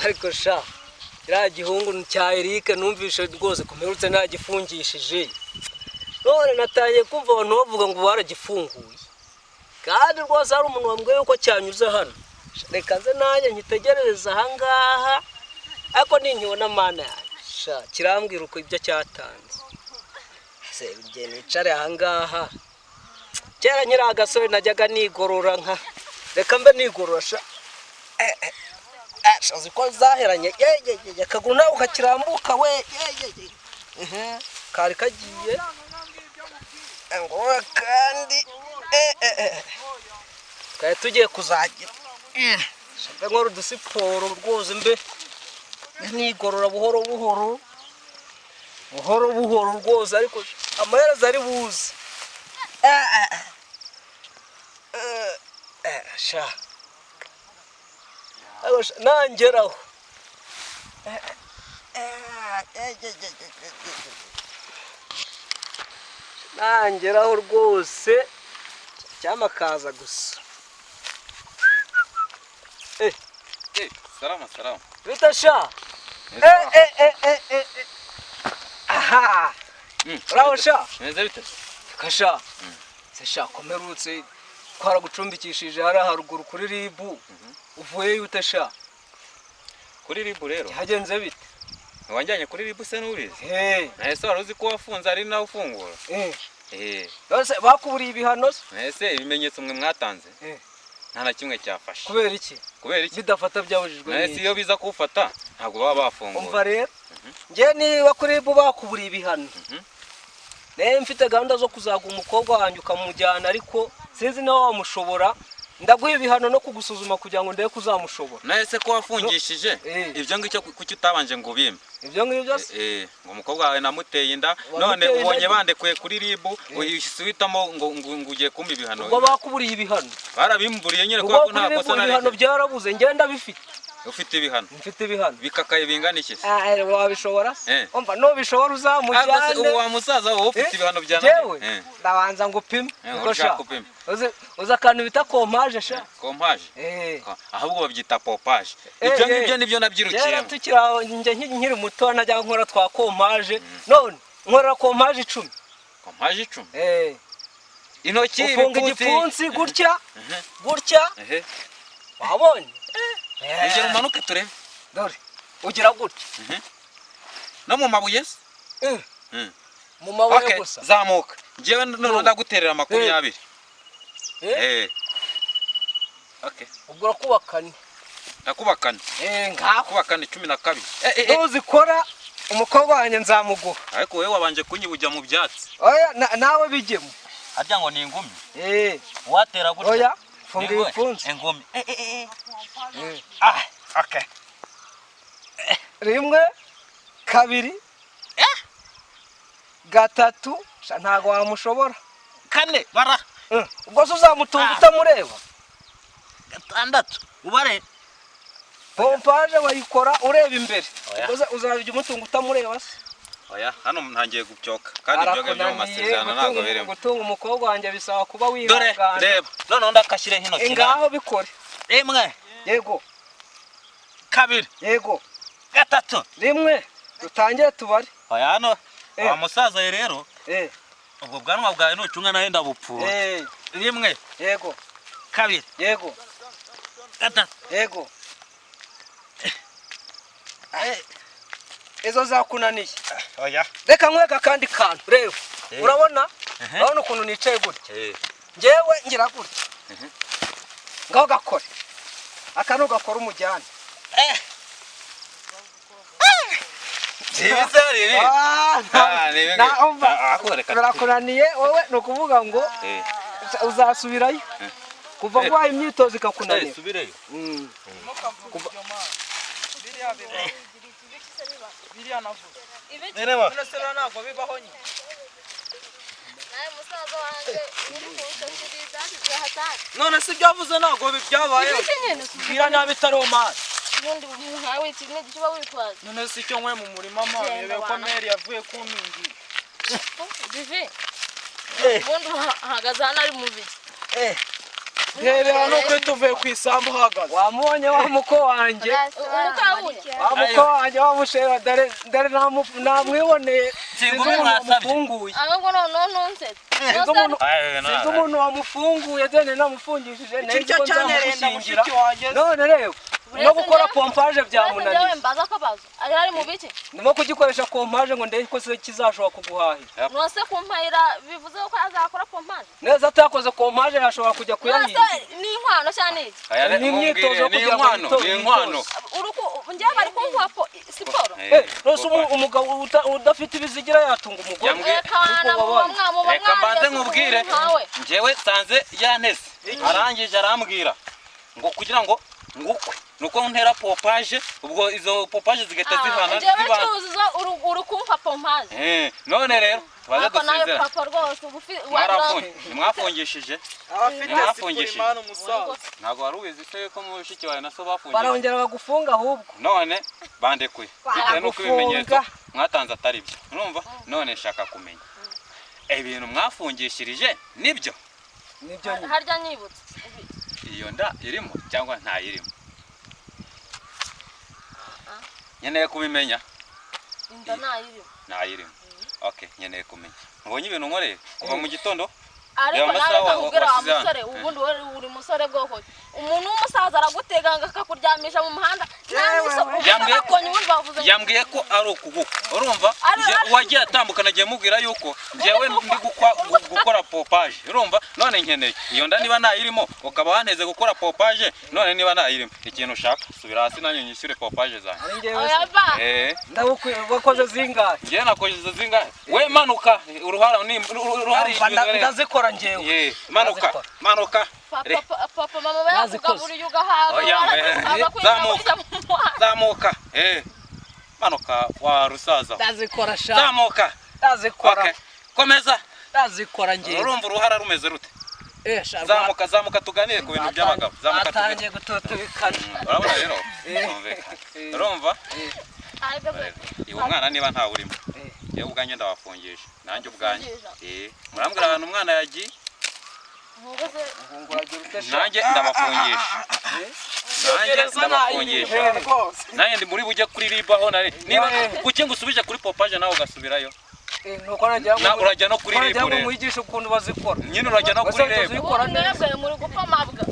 Ariko sha, kiriya gihungu cya Eric numvishe rwose kumerutse nagifungishije. None natangiye kumva abantu bavuga ngo baragifunguye, kandi rwose hari umuntu wambwiye yuko cyanyuze hano. Reka nze nanjye nkitegerereze ahangaha, ariko ninkibona, Mana yanjye, sha, kirambwira uko ibyo cyatanze. Se igihe nicare ahangaha, kera nkiri agasore najyaga nigorora, nka reka mbe nigorora sha. Sha, uzi ko zaheranye? Ye ye ye, akaguru nawe ukakirambuka we. Ye ye ye. Kari kagiye ngorora kandi twari tugiye kuzagira. Sha, mbe nkora udusiporo rwose, mbe nigorora buhoro buhoro buhoro buhoro rwose, ariko amaherezo ari buze. Sha. Ariko sha, nangeraho. Nangeraho rwose, cyamakaza gusa. Salama salama. Bita sha. Aha. Uraho sha? Meze bite? Kasha. Se sha, komerutse twaragucumbikishije hariya haruguru kuri ribu. Uvuyeyo ute sha? Kuri ribu rero. Cyagenze bite? Wanjyanye kuri ribu se n'ubizi? Eh. Nahise wari uzi ko wafunze ari nawe ufungura. Eh. None bakuburiye ibihano se? Nahise ibimenyetso mwe mwatanze. Nta na kimwe cyafashe. Kubera iki? Kubera iki? Bidafata byabujijwe Nahise n'iki? iyo biza kuwufata ntabwo baba bafungura. Umva rero. Njye niba kuri ribu bakuburiye ibihano, nawe mfite gahunda zo kuzaga umukobwa wanjye ukamujyana, ariko sinzi niba wamushobora. Ndaguha ibihano no kugusuzuma kugira ngo ndebe ko uzamushobora. Nahise ko wafungishije ibyo ngicyo, kuki utabanje ngo ubimpe? Ibyo ngibyo se? Ngo umukobwa wawe namuteye inda, none Wamuteye ubonye inda? bandekuye kuri ribu, uhise uhitamo ngo ugiye kumpa ibihano. Ubwo bakuburiye ibihano. Barabimburiye nyine Ubwo kubera ko kuri nta ribu kosa ibihano nari. byarabuze, ngenda bifite. Ufite ibihano. Mfite ibihano. Bikakaye bingana iki se? Ah, wabishobora se? Eh. Umva, nubishobora Ariko se uzamujyane. ubu wa musaza wowe ufite ibihano bya Jewe Eh. ndabanza ngo upime. Eh, Niko ushaka sha. upime. Uzi akantu bita pompage sha? Pompage. Eh. Ahubwo babyita popage. Eh, Ibyo eh. ngibyo nibyo Kera nabyirukiyemo. tukiri aho, njye nkiri muto najya nkora twa pompage, none nkorera pompage 10. Pompage 10. Eh. Intoki Ufunga ibipfunsi. igipfunsi gutya gutya. Wabonye? Ugera umanuke turebe. Dore ugira gutya. No mu mabuye se? Eh. Mu mabuye Okay, gusa. zamuka. Njyewe noneho ndaguterera 20. Eh. Eh. Okay. Ubwo urakubakane. Ndakubakana. Eh, ngaho. Kubakana 12. Eh eh eh. Nuzikora umukobwa wanjye nzamuguha. Ariko wowe wabanje kunyibuja mu byatsi. Oya, nawe bijyemo. Harya ngo ni ingumi. Eh. Watera gutya. Oya, funga ibipfunsi. Ingumi. Eh. Ah, okay. 1, 2, 3, sha ntago wamushobora. 4 bara. Ubwo se uzamutunga utamureba? 6 ubare. Pompage wayikora ureba imbere. Oya. Ubwo uzajya umutunga utamureba se? Oya, hano ntangiye gupyoka kandi ibyo ngibyo mu masezerano ntabwo birimo. Gutunga umukobwa wanjye bisaba kuba Dore wihangana. reba, noneho ndakashyireho intoki. Ngaho bikore. 1, Yego. 2, Yego. 3. 1, dutangire tubare. Oya hano Eh. wa musaza we rero, Eh. ubwo bwanwa bwawe nucunga nawe ndabupfura. Eh. 1, Yego. 2, Yego. 3. Yego. Izo zakunaniye. Oya. Reka nkwereke akandi kantu. Reba. Eh. Urabona? Ehe. Urabona ukuntu nicaye gutya? Eh. Njyewe ngira gutya. Ngaho gakore. Aka nugakora umujyane. Eh. Ibi se ibi? Ah, Ah, ni ibi na umva. Ah, ako reka. Birakunaniye wowe, ni ukuvuga ngo Eh. uzasubirayo. Kuva Eh. guhaye imyitozo Eh, ikakunanira. subireyo. Biriya navuze. Nereba. None se biriya ntabwo bibaho nyine. Nawe musaza wanjye uri kunshakira ibyatsi byahatari. None se ibyo avuze ntabwo byabayeho? Ibiki nyine? Bwira niba bitariho mari. Ubundi nkawe iki ni igiki uba witwaza? None se icyo nkwe mu murima mari, Genda rebe ko wana. meri yavuye kumpingira. Divi. Ubundi uhagaze hano ari mu biki? Eh. Rebera nuko tuvuye ku isambu uhagaze. Wamubonye wa muko wanjye? Wa muko wanjye wa mushera, dore dore namwiboneye. Sinzi Singumi umuntu mwasabye. wamufunguye. Ahubwo noneho ntunsetse. Sinzi umuntu, Aye, sinzi umuntu wamufunguye, dore namufungishije Iki nari nicyo ko cyanerenda nzamushyingira. mushiki wanjye. None rero no gukora pompage Njyewe byamunaniye. mbaza akabazo ari ari mu biki? Ndimo kugikoresha pompage ngo ndebe ko se kizashobora kuguhahira. Nose kumpahira bivuze ko azakora pompage? Neza atakoze pompage yashobora kujya Nose kuyahinga. ni inkwano cyangwa ni iki? Aya, Ni imyitozo ni kugira ngo inkwano, witoze. ni inkwano. Uruku njyewe bari kumpa siporo. Eh, nose umugabo udafite ibizigira yatunga umugore? Yambwiye- Reka muba mwamuba. Reka mbanze mwariye nkubwire. nkawe. Njyewe sanze yantese, arangije arambwira ngo kugira ngo ngukwe nuko ntera pompaje, ubwo izo pompaje zigahita zihana Njyewe ziba. cyuzuzo uri kumpa pompage. None rero tubaze Ariko nawe dusezera. papa rwose uba Mwafungishije? Abafite sipuri Mwafungishije. mani umusaza. Ntabwo wari ubizi se ko mushiki wawe na so bafungishije? Barongera bagufunga ahubwo. None bandekuye bitewe n'uko ibimenyetso Baragufunga. mwatanze atari byo, urumva? None nshaka kumenya ibintu mwafungishirije nibyo? Nibyo nyine. Harya nyibutse. Iyo nda irimo cyangwa ntayirimo? Nkeneye kubimenya. Inda ntayirimo. Ntayirimo, okay. Nkeneye kumenya, mubonye ibintu nkoreye kuva mu gitondo. Ariko Reba nawe amasaha kakubwira wa wasize hano. musore, ubundi wowe uri musore bwoko ki? Umuntu w'umusaza aragutega ngo akakuryamisha mu muhanda nta n'isoko ukonye, ubundi bavuze ngo Yambwiye ko ari ukugukwa, urumva? Uwagiye atambukana agiye mubwira yuko njyewe ndi gukora pompaje, urumva? None nkeneye iyo nda niba ntayirimo, ukaba wanteze gukora pompaje. None niba ntayirimo, ikintu ushaka, subira hasi nanjye nyishyure pompaje zanjye. Ari njyewe Oya se. ba. Ndabukwiye, wakoze zingahe? Njyewe nakoze izo zingahe? We manuka, uruhara ni uruhara. Ndazikora njyewe. Ye, manuka. Ndazikora. Manuka. Papa papa mama Nazikoze. bayakugaburiye ugahaga Oya, waraza kwinjira zamuka. kurya mu muhanda. Zamuka, manuka wa rusaza. Ndazikora sha. Zamuka. Ndazikora. Okay, komeza. Ndazikora njyewe. Urumva uruhara rumeze rute? Eh sha. Zamuka, zamuka, tuganire ku bintu by'abagabo. Zamuka tuganire. Batangiye gututubikana. Urabona rero, twumvikane. Urumva? Ariko se Uwo mwana niba ntawe urimo, yewe ubwanjye ndabafungisha nanjye ubwanjye. Murambwira ahantu umwana yagiye. Nkuko se Nguragira ute sha? Nanjye ndabafungisha, nanjye Gereza ndabafungisha. ntayirimo rwose. Nanjye ndi muri bujye kuri riba aho nari niba kuki ngusubije kuri pompaje nawe ugasubirayo. Nuko nagira ngo Na urajya no kuri nagira ribu ngo rero. mwigishe ukuntu bazikora. Nyine urajya no kuri Wese ribu. tuzikora ubundi neza. mwebwe muri gupfa mabwa,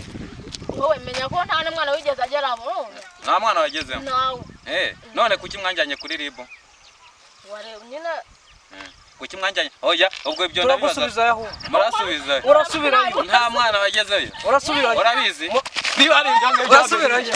wowe menya ko nta n'umwana wigeze agera mu rugo. Nta mwana wagezemo? Nawe. None kuki mwanjyanye kuri ribu? Wareba nyine. Kuki mwanjyanye? Oya, ubwo ibyo ndabibaza. Turagusubizayo ahubwo. Murasubizayo? Urasubirayo. Nta mwana wagezeyo? Urasubirayo. Urabizi niba ari ibyo ngibyo. Urasubirayo.